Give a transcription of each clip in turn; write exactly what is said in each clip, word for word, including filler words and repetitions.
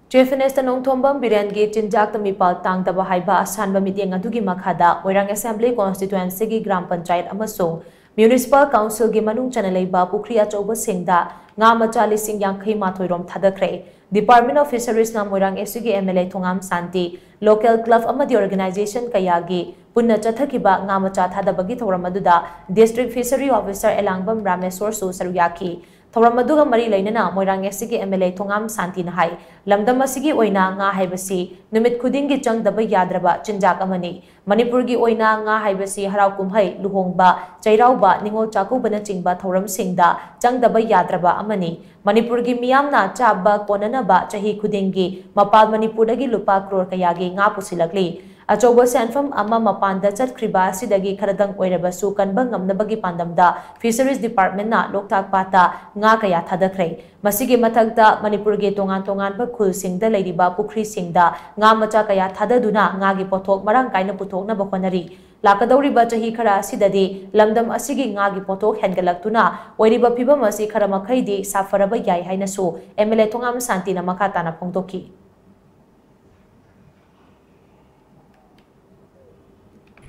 Chief Minister Nongthombam ꯕꯤꯔꯦꯟꯒꯤ ꯆꯤꯟꯖꯥꯛꯇ ꯃꯤꯄꯥꯜ ꯇꯥꯡꯗꯕ ꯍꯥꯏꯕ ꯑꯁꯥꯟꯕ ꯃꯤꯠꯌꯦꯡ ꯑꯗꯨꯒꯤ ꯃꯈꯥꯗ ꯃꯣꯏꯔꯥꯡ Assembly Constituencyꯒꯤ ꯒ꯭ꯔꯥꯝ ꯄꯟꯆꯥꯌꯠ ꯑꯃꯁꯨꯡ Municipal Councilꯒꯤ ꯃꯅꯨꯡ ꯆꯟꯅ ꯂꯩꯕ ꯄꯨꯈ꯭ꯔꯤ ꯑꯆꯧꯕꯁꯤꯡꯗ ꯉꯥ ꯃꯆꯥ ꯂꯤꯁꯤꯡ ꯌꯥꯡꯈꯩ ꯃꯥꯊꯣꯏ ꯔꯣꯝ ꯊꯥꯗꯈ꯭ꯔꯦ꯫ Department of Fisheries ꯅ ꯃꯣꯏꯔꯥꯡ SCꯒꯤ MLA ꯊꯣꯉꯥꯝ ꯁꯥꯟꯇꯤ, local club ꯑꯃꯗꯤ organization ꯀꯌꯥꯒꯤ ꯄꯨꯟꯅ ꯆꯠꯊꯈꯤꯕ ꯉꯥ ꯃꯆꯥ ꯊꯥꯗꯕꯒꯤ ꯊꯧꯔꯝ ꯑꯗꯨꯗ District Fishery Officer ꯑꯦꯂꯥꯡꯕꯝ ꯔꯥꯃꯦꯁꯣꯔꯁꯨ ꯁꯔꯨꯛ ꯌꯥꯈꯤ꯫ ꯊꯧꯔꯝ ꯑꯗꯨꯒ ꯃꯔꯤ ꯂꯩꯅꯅ ꯃꯣꯏꯔꯥꯡ SCꯒꯤ MLA ꯊꯣꯉꯥꯝ ꯁꯥꯟꯇꯤꯅ ꯍꯥꯏ, ꯂꯝꯗꯝ ꯑꯁꯤꯒꯤ ꯑꯣꯏꯅ ꯉꯥ ꯍꯥꯏꯕꯁꯤ ꯅꯨꯃꯤꯠ ꯈꯨꯗꯤꯡꯒꯤ ꯆꯪꯗꯕ ꯌꯥꯗ꯭ꯔꯕ ꯆꯤꯟꯖꯥꯛ ꯑꯃꯅꯤ꯫ ꯃꯅꯤꯄꯨꯔꯒꯤ ꯑꯣꯏꯅ ꯉꯥ ꯍꯥꯏꯕꯁꯤ ꯍꯔꯥꯎ ꯀꯨꯝꯍꯩ, ꯂꯨꯍꯣꯡꯕ, ꯆꯩꯔꯥꯎꯕ, ꯅꯤꯉꯣꯜ ꯆꯥꯛꯀꯧꯕꯅꯆꯤꯡꯕ ꯊꯧꯔꯝꯁꯤꯡꯗ ꯆꯪꯗꯕ ꯌꯥꯗ꯭ꯔꯕ ꯑꯃꯅꯤ꯫ ꯃꯅꯤꯄꯨꯔꯒꯤ ꯃꯤꯌꯥꯝꯅ ꯆꯥꯕ ꯀꯣꯟꯅꯅꯕ ꯆꯍꯤ ꯈꯨꯗꯤꯡꯒꯤ ꯃꯄꯥꯟ ꯃꯅꯤꯄꯨꯔꯗꯒꯤ ꯂꯨꯄꯥ ꯀ꯭ꯔꯣꯔ ꯀꯌꯥꯒꯤ ꯉꯥ ꯄꯨꯁꯤꯜꯂꯛꯂꯤ꯫ ꯑꯆꯧꯕ ꯁꯦꯟꯐꯝ ꯑꯃ ꯃꯄꯥꯟꯗ ꯆꯠꯈ꯭ꯔꯤꯕ ꯑꯁꯤꯗꯒꯤ ꯈꯔꯗꯪ ꯑꯣꯏꯔꯕꯁꯨ ꯀꯟꯕ ꯉꯝꯅꯕꯒꯤ ꯄꯥꯟꯗꯝꯗ Fisheries Departmentꯅ ꯂꯣꯛꯇꯥꯛ ꯄꯥꯠꯇ ꯉꯥ ꯀꯌꯥ ꯊꯥꯗꯈ꯭ꯔꯦ꯫ ꯃꯁꯤꯒꯤ ꯃꯊꯛꯇ ꯃꯅꯤꯄꯨꯔꯒꯤ ꯇꯣꯉꯥꯟ ꯇꯣꯉꯥꯟꯕ ꯈꯨꯜꯁꯤꯡꯗ ꯂꯩꯔꯤꯕ ꯄꯨꯈ꯭ꯔꯤꯁꯤꯡꯗ ꯉꯥ ꯃꯆꯥ ꯀꯌꯥ ꯊꯥꯗꯗꯨꯅ ꯉꯥꯒꯤ ꯄꯣꯠꯊꯣꯛ ꯃꯔꯥꯡ ꯀꯥꯏꯅ ꯄꯨꯊꯣꯛꯅꯕ ꯍꯣꯠꯅꯔꯤ꯫ ꯂꯥꯛꯀꯗꯧꯔꯤꯕ ꯆꯍꯤ ꯈꯔ ꯑꯁꯤꯗꯗꯤ ꯂꯝꯗꯝ ꯑꯁꯤꯒꯤ ꯉꯥꯒꯤ ꯄꯣꯠꯊꯣꯛ ꯍꯦꯟꯒꯠꯂꯛꯇꯨꯅ ꯑꯣꯏꯔꯤꯕ ꯐꯤꯚꯝ ꯑꯁꯤ ꯈꯔ ꯃꯈꯩꯗꯤ ꯁꯥꯐꯔꯕ ꯌꯥꯏ ꯍꯥꯏꯅꯁꯨ MLA ꯊꯣꯉꯥꯝ ꯁꯥꯟꯇꯤꯅ ꯃꯈꯥ ꯇꯥꯅ ꯐꯣꯡꯗꯣꯛꯈꯤ꯫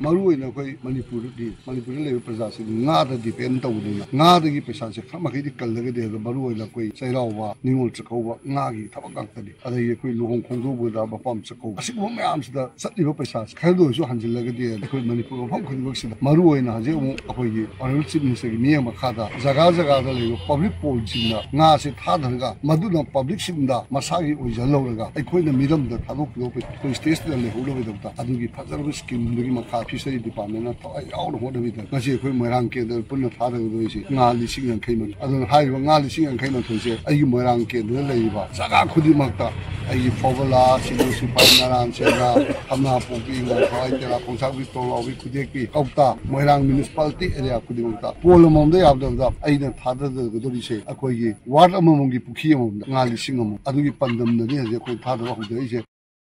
ꯃꯔꯨ ꯑꯣꯏꯅ ꯑꯩꯈꯣꯏ ꯃꯅꯤꯄꯨꯔꯗꯤ, ꯃꯅꯤꯄꯨꯔꯗ ꯂꯩꯕ ꯄ꯭ꯔꯖꯥꯁꯤꯡ ꯉꯥꯗ depend ꯇꯧꯕꯅꯤꯅ, ꯉꯥꯗꯒꯤ ꯄꯩꯁꯥꯁꯦ ꯈꯔ ꯃꯈꯩꯗꯤ ꯀꯜꯂꯒꯗꯤ ꯍꯥꯏꯕ, ꯃꯔꯨ ꯑꯣꯏꯅ ꯑꯩꯈꯣꯏ ꯆꯩꯔꯥꯎꯕ, ꯅꯤꯉꯣꯜ ꯆꯥꯛꯀꯧꯕ, ꯉꯥꯒꯤ ꯊꯕꯛ ꯉꯥꯛꯇꯅꯤ꯫ ꯑꯗꯒꯤ ꯑꯩꯈꯣꯏ ꯂꯨꯍꯣꯡ ꯈꯣꯡꯗꯣꯡꯕꯗ ꯃꯄꯥꯝ ꯆꯥꯛꯀꯧꯕ, ꯑꯁꯤꯒꯨꯝꯕ ꯃꯌꯥꯝꯁꯤꯗ ꯆꯠꯂꯤꯕ ꯄꯩꯁꯥꯁꯦ ꯈꯔꯗ ꯑꯣꯏꯔꯁꯨ ꯍꯟꯖꯤꯜꯂꯒꯗꯤ, ꯑꯩꯈꯣꯏ ꯃꯅꯤꯄꯨꯔ ꯃꯐꯝ ꯈꯨꯗꯤꯡꯃꯛꯁꯤꯗ, ꯃꯔꯨ ꯑꯣꯏꯅ ꯍꯧꯖꯤꯛ ꯑꯃꯨꯛ ꯑꯩꯈꯣꯏꯒꯤ Honourable Chief Ministerꯒꯤ ꯃꯤꯠꯌꯦꯡ ꯃꯈꯥꯗ ꯖꯒꯥ ꯖꯒꯥꯗ ꯂꯩꯕ public poolꯁꯤꯡꯅ ꯉꯥꯁꯦ ꯊꯥꯗꯔꯒ, ꯃꯗꯨꯅ publicꯁꯤꯡꯗ ꯃꯁꯥꯒꯤ ꯑꯣꯏꯖꯍꯜꯍꯧꯔꯒ, ꯑꯩꯈꯣꯏꯅ ꯃꯤꯔꯝꯗ ꯊꯥꯗꯣꯛꯈꯤꯗꯧꯕ, ꯑꯩꯈꯣꯏ stateꯁꯤꯗ ꯂꯩꯍꯧꯅꯕꯒꯤꯗꯃꯛꯇ ꯑꯗꯨꯒꯤ ꯐꯖꯔꯕ schemeꯗꯨꯒꯤ ꯃꯈꯥ Fishery Departmentꯅ ꯊꯋꯥꯏ ꯌꯥꯎꯅ ꯍꯣꯠꯅꯕꯤꯗꯅ ꯉꯁꯤ ꯑꯩꯈꯣꯏ ꯃꯣꯏꯔꯥꯡ ꯀꯦꯟꯗ꯭ꯔꯗ ꯄꯨꯟꯅ ꯊꯥꯗꯒꯗꯧꯔꯤꯁꯤ ꯉꯥ ꯂꯤꯁꯤꯡ ꯌꯥꯡꯈꯩ ꯃꯊꯣꯏ꯫ ꯑꯗꯨꯅ ꯍꯥꯏꯔꯤꯕ ꯉꯥ ꯂꯤꯁꯤꯡ ꯌꯥꯡꯈꯩ ꯃꯊꯣꯏꯁꯦ ꯑꯩꯒꯤ ꯃꯣꯏꯔꯥꯡ ꯀꯦꯟꯗ꯭ꯔꯗ ꯂꯩꯔꯤꯕ ꯖꯒꯥ ꯈꯨꯗꯤꯡꯃꯛꯇ, ꯑꯩꯒꯤ ꯐꯧꯕꯂꯥ, ꯁꯤꯡꯖꯃꯩ, ꯁꯤꯐꯥꯏ, ꯅꯔꯥꯟ, ꯁꯦꯟꯗ꯭ꯔꯥ, ꯈꯝꯅꯥꯄꯣꯛꯄꯤ, ꯏꯉꯥ, ꯊꯋꯥꯏ ꯇꯦꯔꯥ, ꯈꯣꯡꯁꯥꯡꯕꯤ, ꯇꯣꯡꯂꯥꯎꯕꯤ, ꯈꯨꯗꯦꯛꯄꯤ, ꯀꯧꯇꯥ, ꯃꯣꯏꯔꯥꯡ municipality area ꯈꯨꯗꯤꯡꯃꯛꯇ ꯄꯣꯂꯝ ꯑꯃꯗ ꯌꯥꯝꯗꯕꯗ ꯑꯩꯅ ꯊꯥꯗꯒꯗꯧꯔꯤꯁꯦ ꯑꯩꯈꯣꯏꯒꯤ ward ꯑꯃꯃꯝꯒꯤ ꯄꯨꯈ꯭ꯔꯤ ꯑꯃꯃꯝꯗ ꯉꯥ ꯂꯤꯁꯤꯡ ꯑꯃ꯫ ꯑꯗꯨꯒꯤ ꯄꯥꯟꯗꯝꯗꯅꯤ ꯍꯧꯖꯤꯛ ꯑꯩꯈꯣꯏ ꯊꯥꯗꯕ ꯍꯧꯖꯔꯛꯏꯁꯦ꯫